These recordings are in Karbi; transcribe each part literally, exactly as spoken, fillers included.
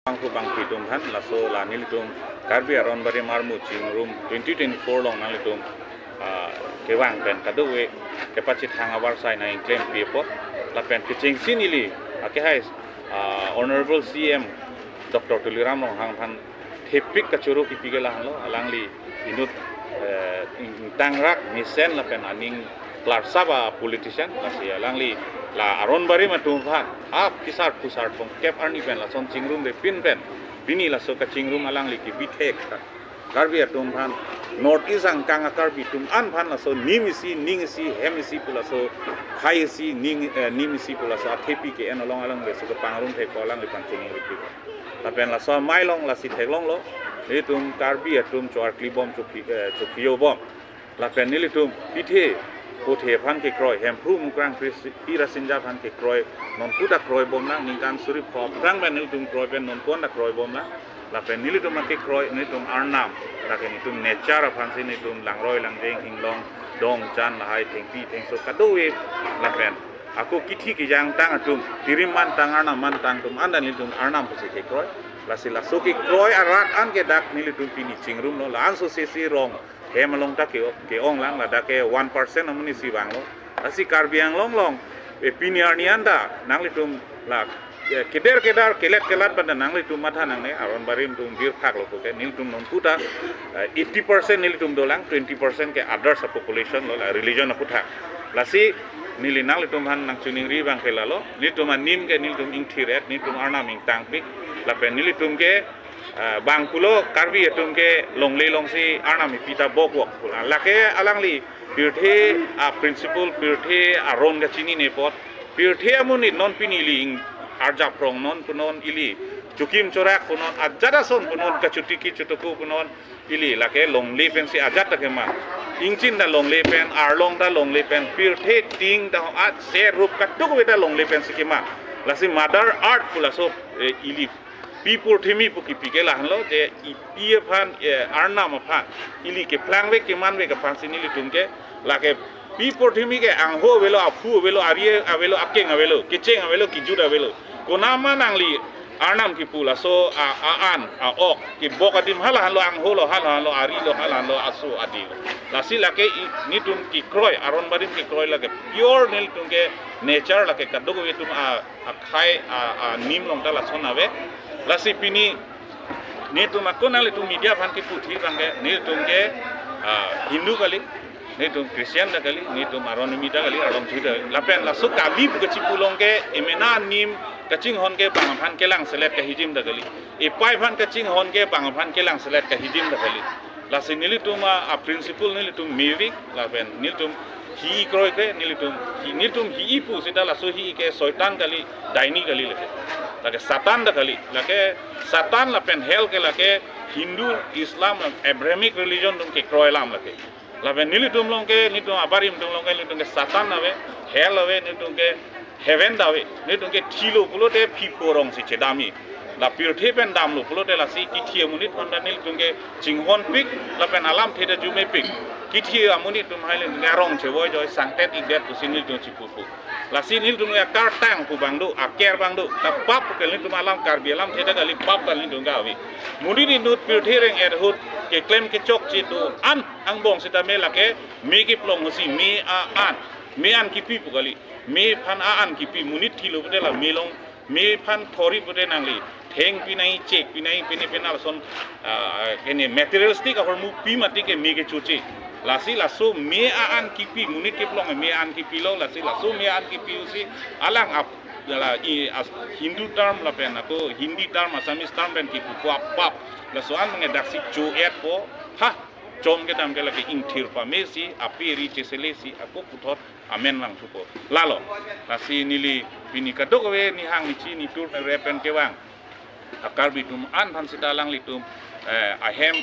Bangphu bangphi atum aphan, laso la nelitum Karbi Aron Barim Armu Chingrum twenty twenty-four along nanglitum, ah, kevang pen kadokave kepachethang avarsai nangklem pi apot, lapen kechengsi neli, ah, kehai, ah, Honorable C M Doctor Tuliram Ronghang aphan thepik kachoro kipi ke lahenlo, alangli inut, eh, ing-, ingtangrak mesen lapen aning klarsap a-politician, lasi alangli la Aron Barim atum aphan, ap kisar pusar throngkep arni pen lason chingrumre pin pen, pini laso kachingrum alangli kebithek Karbi atum aphan, North East angkang a-Karbi atum an aphan laso nim isi, ning isi, hem isi pu laso, phai isi, ning, eh, nim isi pu laso athepi ke-en along alangli laso kepangrum thek ko alangliphan chiningri pi. Lapen laso amei along lasi theklonglo, nelitum Karbi atum cho-arkli bom, chokhi, eh, chokhiyo bom. Lapen nelitum pithe puthe aphan kekroi, Hemphu Mukrang Pir-, Pirasinja aphan kekroi, non puta kroi bom nang, ningkan suri pho aphrang pen nelitum kroi pen non pon ta kroi bom nang. Lapen nelitum akekroi, nelitum arnam, lake nelitum nature aphansi nelitum langroi langjeng, inglong, dong, chan, lahai, thengpi, thengso, kadokave, lapen ako kithi kejang tang atum, tirim mantang, arnam mantang atum an ta nelitum arnam pusi kekroi. Lasi laso kekroi arat an ke dak nelitum pini chingrumlo, la-an so sesi rong hem along ta ke, ke-ong lang, ladak ke one percent amonit si vanglo. Lasi Karbi Anglong along, eh, pini arni an ta nanglitum la, eh, keder kedar, kelet kelat pen ta nanglitum matha nangne, Aron Barim atum birthak lo ke, nelitum non puta, eh, eighty percent nelitum dolang, twenty percent ke others a-population lo, la religion aphuthak. Lasi neli nanglitum aphan nangchiningri abang ke lalo, nelitum anim ke nelitum ingthir-et, nelitum arnam ingtangpik, lapen nelitum ke, eh, bang pulo Karbi atum ke longle longsi arnam ipi ta bok wok pulo. Lake alangli pirthe a-principle, pirthe aron kachinine apot, pirthe amonit non pini ili ing-arjap rong non punon, ili chokim chorak punon, ajat ason punon, kachotiki chotoko punon, ili lake longle pensi ajat ta keman. Ingchin ta longle pen, arlong ta longle pen, pirthe ting ta at ser rup kadokave ta longle pensi keman. Lasi Mother Earth pu laso, eh, ili pi purthimi pu kipi ke lahenlo, je ipi aphan, eh, arnam aphan ili keplangvek kemanvek aphansi nelitum ke, lake pi purthimi ke angho avelo, aphu avelo, ari avelo, akeng avelo, kecheng avelo, kejut avelo. Konatma nangli arnam kipu laso a, a-an, a-ok kebok adim halahenlo, angho lo halahenlo, ari lo halahenlo, aso adi lo. Lasi lake i, nelitum kekroi, Aron Barim kekroi lake pure nelitum ke nature lake kadokave atum a, akhei a, anim along ta lason ave. Lasi pini nelitum ako nanglitum media aphan keputhi abang ke, nelitum ke, ah, Hindu kali, nelitum Christian ta kali, nelitum Aron Army ta kali, Arlong Chuhi ta kali. Lapen laso kali pu kachipu along ke emena anim kachinghon ke bang aphan kelang selet kahijim ta kali. Epai aphan kachinghon ke bang aphan kelang selet kahijim ta kali. Lasi nelitum a, a-principle nelitum mevek, lapen nelitum hi-i kroikre, nelitum hi, nelitum hi-i pu seta laso hi-i ke Soitan kali, daini kali lake. Lake Satan ta kali, lake Satan lapen hell ke lake Hindu, Islam, Abrahamic religion atum kekroi alam lake. Lapen nelitum along ke, nelitum abarim atum along ke, nelitum ke Satan ave, hell ave, nelitum ke heaven ta ave, nelitum ke thilo pulote phipho rongsi chedamji. La pirthe pen damlo pulote lasi kithi amonit aphanta nelitum ke chinghonpik, lapen alamthe ta jumepik. Kithi amonit atum hai nelitum ke arong chevoi joi sangtet ikdet pusi nelitum chipupu. Lasi nelitum ke akartang pu abang do, aker abang do, ta pap ke nelitum alam Karbi alamthe ta kali, pap ta nelitum ke ave. Monit inut pirthe reng-et ahut keklem kechokche do an angbong sitame lake me keplong ahutsi me a-an, me an kipi pu kali. Me aphan a-an kipi, monit thilo pute la me along, me aphan thori pute nangli theng pinai, chek pinai, pine penal ason, ah, kene materialistic ahormu pi mati ke me kechoche. Lasi laso me a-an kipi, monit keplong me a-an kipilo, lasi laso me a-an kipi ahutsi alang ap, la i as, Hindu term lapen ako Hindi term, Assamese term pen kipu ko apap. Laso an nge daksi cho-etpo, ha, chom kedam ke lake ingthir pamesi, ape ri cheselesi, ako puthot amen vangthupo. Lalo, lasi neli pini kadokave nihang nichi nitur nere pen kevang a-Karbi atum an aphan seta alanglitum, eh, ahem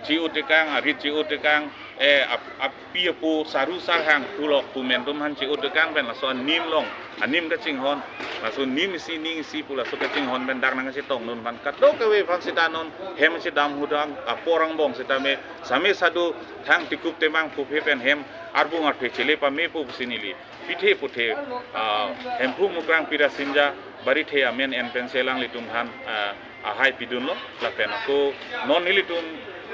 che-o tekang, arit che-o tekang, eh, ap-, api apo saru sarhang pulok pumen atum aphan che-o tekang pen laso anim along, anim kachinghon, laso nim isi ning isi pu laso kachinghon pen dak nangchetong non aphan kadokave aphan seta non hem chedam ahut ang apor angbong sitame same sadu thang tikup temang puphe pen hem arbung arphe chele pamepo pusi neli pithe puthe, ah, Hemphu Mukrang Pirasinja barithe amen en pensi alanglitum aphan, ah, ahai pidunlo, lapen ako non nelitum,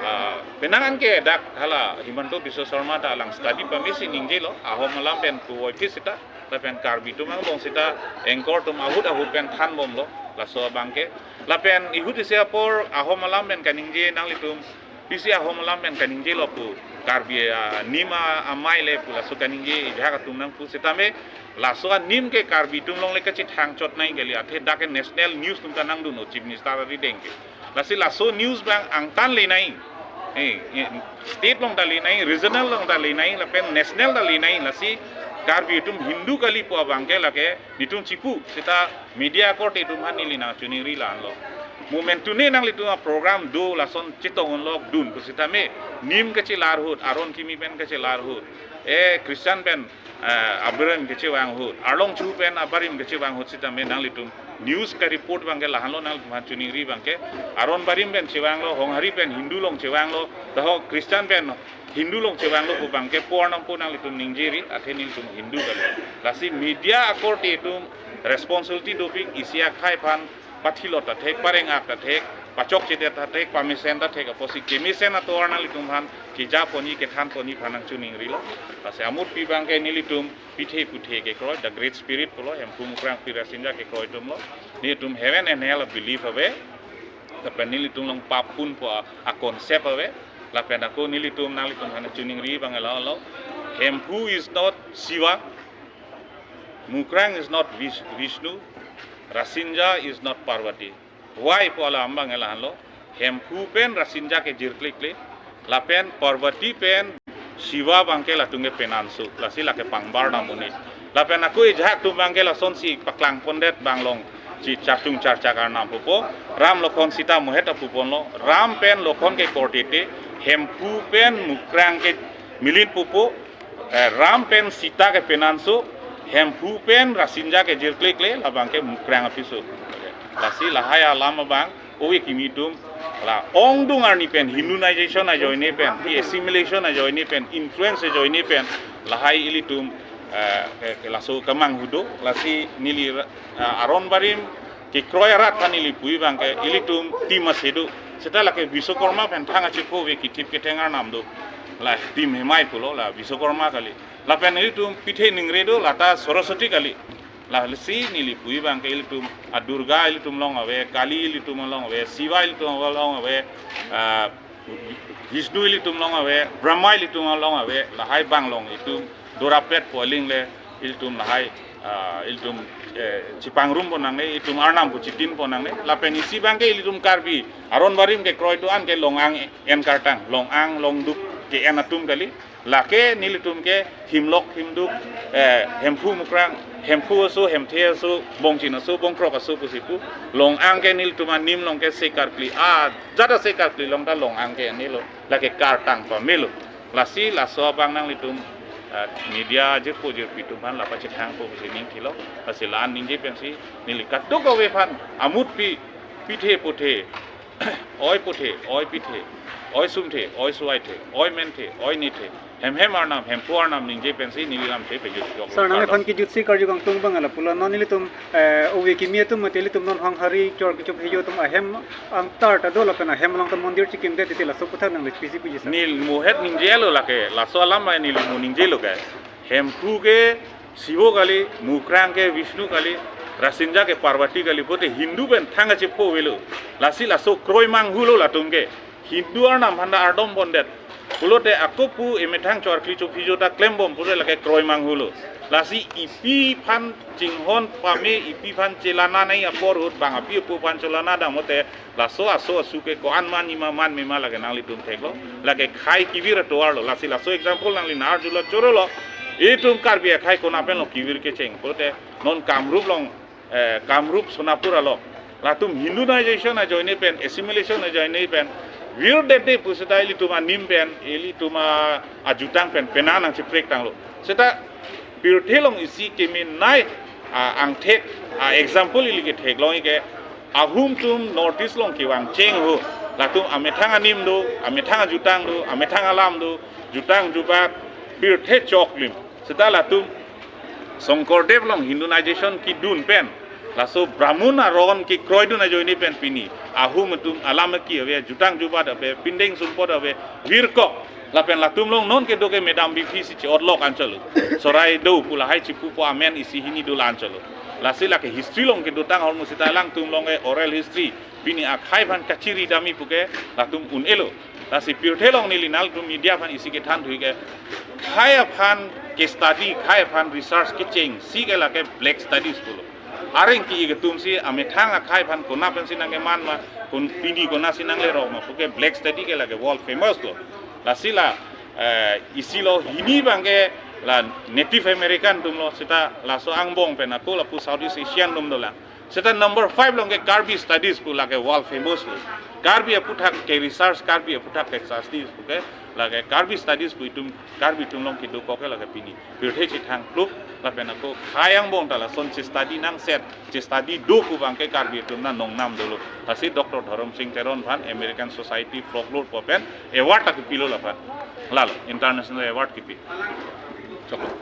ah, penang anke dak hala Himanta Biswa Sarma ta alang study pamesi ningjelo, ahom alam pen puvoiphit sita, lapen Karbi atum angbong sita anchor atum ahut ahut pen thanbomlo, laso abangke. Lapen ihut isi apor ahom alam pen kaningje nanglitum, pisi ahom alam pen kaningjelo pu, Karbi, ah, anim amei le pu laso kaningje ejahak atum nangpu sitame, laso anim ke Karbi atum along le kachethang chot nai kali, athe dak ke national news atum ta nangdunlo Chief Minister arideng ke. Lasi laso news abang angtan le nai. Eh, eh, state along ta le nai, regional along ta le nai, lapen national ta le nai, lasi Karbi atum Hindu kali pu abangke lake nelitum chipu sita media akorte atum aphan neli nangchiningri la-anlo. Mo mentune nanglitum aprogram do lason chetong unlok dun pu sitame, nim kachelar ahut, aron kimi pen kachelar ahut, eh, Christian pen, eh, abarim kachevang ahut, arlong chu pen abarim kachevang ahut sitame nanglitum news ka-report abangke lahenlo, nanglitum aphan chiningri abangke, aron barim pen chevanglo, Honghari pen Hindu along chevanglo, daho Christian pen Hindu along chevanglo pu abangke pu arnam pu nanglitum ningjeri, athe nelitum Hindu kali. Lasi media akorte atum responsibility dopik, isi akhei aphan pathilot ta thek, pareng-ak ta thek, pachokche det ta thek, pamesen ta thek, apotsi kemesen atovar nanglitum aphan keja ponji, kethan ponji aphan nangchiningrilo. Lasi amutpi abangke nelitum pithe puthe kekroi, the great spirit pulo, Hemphu Mukrang Pi Rasinja kekroi atumlo. Nelitum heaven and hell a-belief ave. Lapen nelitum along pap pun pu a, a-concept ave. Lapen ako nelitum nanglitum aphan chiningri abang la-anlo. Hemphu is not Shiva. Mukrang is not Vish-, Vishnu. Rasinja is not Parvati. Why pu alam abang lahenlo. Hemphu pen Rasinja ke jirklekle. Lapen Parvati pen Shiva abangke latum ke penanso. Lasi lake pangbar amonit. Lapen ako ejahak atum abangke lasonsi paklang pondet abang along si charchung charchak arnam pupo. Ram Lokhon Sita mohet apuponlo. Ram pen Lokhon ke korte te, Hemphu pen Mukrang ke milin pupo. Eh, Ram pen Sita ke penanso, Hemphu pen Rasinja ke jirklekle, labangke Mukrang apiso. Lasi lahai alam abang, ove kimi atum, la ongdung arni pen, Hindunization ajoine pen, assimilation ajoine pen, influence ajoine pen, lahai ilitum, eh, eh, laso kemanghu do, lasi neli, eh, aron barim, kekroi arat aphan neli pu abangke ilitum team ase do. Seta lake Vishwakarma pen thang achipho ave kithip ketheng arnam do. La team Hemai pulo la Vishwakarma kali. Lapen ilitum pithe ningre do lata Saraswati kali. Lasi neli pu abangke ilitum a-Durga ilitum along ave, Kali ilitum along ave, Shiva ilitum along ave, ah, Vishnu ilitum along ave, Brahma ilitum along ave, lahai abang along itum dorapet pu aling le ilitum lahai, ah, ilitum, eh, chepangrum pon nangne, itum arnam pu chitin pon nangne, lapen isi abangke ilitum Karbi aron barim kekroi do-an ke long-ang en kartang, long-ang longduk ke-en atum kali, lake nelitum ke himlok himduk, eh, Hemphu Mukrang, Hemphu aso, Hemthe aso, Bongchin aso, Bongkrok aso pusi pu, long-ang ke nelitum anim along ke sekarkli, ah, jada sekarkli along ta long-ang ke-en lo, lake kartang pamelo. Lasi laso abang nanglitum, eh, media jirpo jirpi atum aphan la pachethang po pusi ning thilo. Lasi la-an ningje pensi neli kadokave aphan amutpi pithe puthe, oi puthe, oi pithe, oi sumthe, oi suvaithe, oi menthe, oi nithe, hem hem arnam, Hemphu arnam ningje pensi neli lamthe pejut jok. Sir, nang aphan kejutsi karju kangtung abang lapulo, non nelitum, eh, ove kimi atum mate ilitum non Honghari chor kecho phejo atum ahem angtar ta do lapen ahem along ta mondir chikim det titi laso aputhak nangli pisi puji sir. Neli mohet ningjelo lake, laso alam ai neli mo ningjelo ke. Hemphu ke Shiva kali, Mukrang ke Vishnu kali, Rasinja ke Parvati kali, pote Hindu pen thang achipho avelo. Lasi laso kroi manghulo latum ke. Hindu arnam aphan ta ardom pondet. Pulote ako pu emethang chor kli chophi jo ta klembom pulote lake kroi manghulo. Lasi ipi aphan chinghon pame, ipi aphan chelana nai apor ahut bang api apo aphan chelana dam pote laso aso asu ke ko-an man ima man mema lake nanglitum theklo. Lake khei kevir atovarlo. Lasi laso example nangli nar julo chorolo. Itum Karbi akhei kona pen lo kevir kecheng. Pulote non Kamrup along, eh, Kamrup Sonapur along, latum Hindunization ajoine pen, assimilation ajoine pen, vir det det pusita ilitum anim pen, ilitum a, ajutang pen, penan nangchiprek tanglo. Seta pirthe along isi kemenei, a, angthek, a, example ili ketheklong ke, ahum atum North East along kevang cheng ho, latum amethang anim do, amethang ajutang do, amethang alam do, jutang jubat, pirthe choklim. Seta latum Songkordev along Hindunization kedun pen, Laso Brahmun aron kekroidun ajoine pen pini Ahum atum alam ki ave, jutang jubat ave, pindeng sumpot ave, virkok. Lapen latum along non kedo ke Madam B P si chi-otlok anchotlo. Sorai do pu lahai chipupo amen isi hini dolang anchotlo. Lasi lake history along kedotang ahormu seta alangtum along ke oral history pini akhai aphan kachiri dami puke latum un-elo. Lasi pirthe along neli nangtum media aphan isi kethan thui ke, khai aphan ke study, khai aphan research kechengsi ke lake black studies pulo. Areng ki-i atum si amethang akhai aphan kona pensi nangkeman ma, kon pini konatsi nanglerok ma puke black study ke lake world famous lo. Lasi la, eh, isi lo hini abangke la Native American atum lo, seta laso angbong pen ako lapu Southeast Asian atum dolang. Seta number five along ke Karbi studies pu lake world famous lo. Karbi aphuthak ke research, Karbi aphuthak ke studies puke lake Karbi studies pu itum, Karbi atum along kedokok ke lake pini pirthe chethang plup. Lapen ako khai angbong ta lason che-study nangset, che-study do pu abangke Karbi atum nang nongnam dolo. Lasi Doctor Dhorom Sing Teron aphan American Society Folklore pu pen award ta kepilo laphan. Lalo international award kepi. Choklo.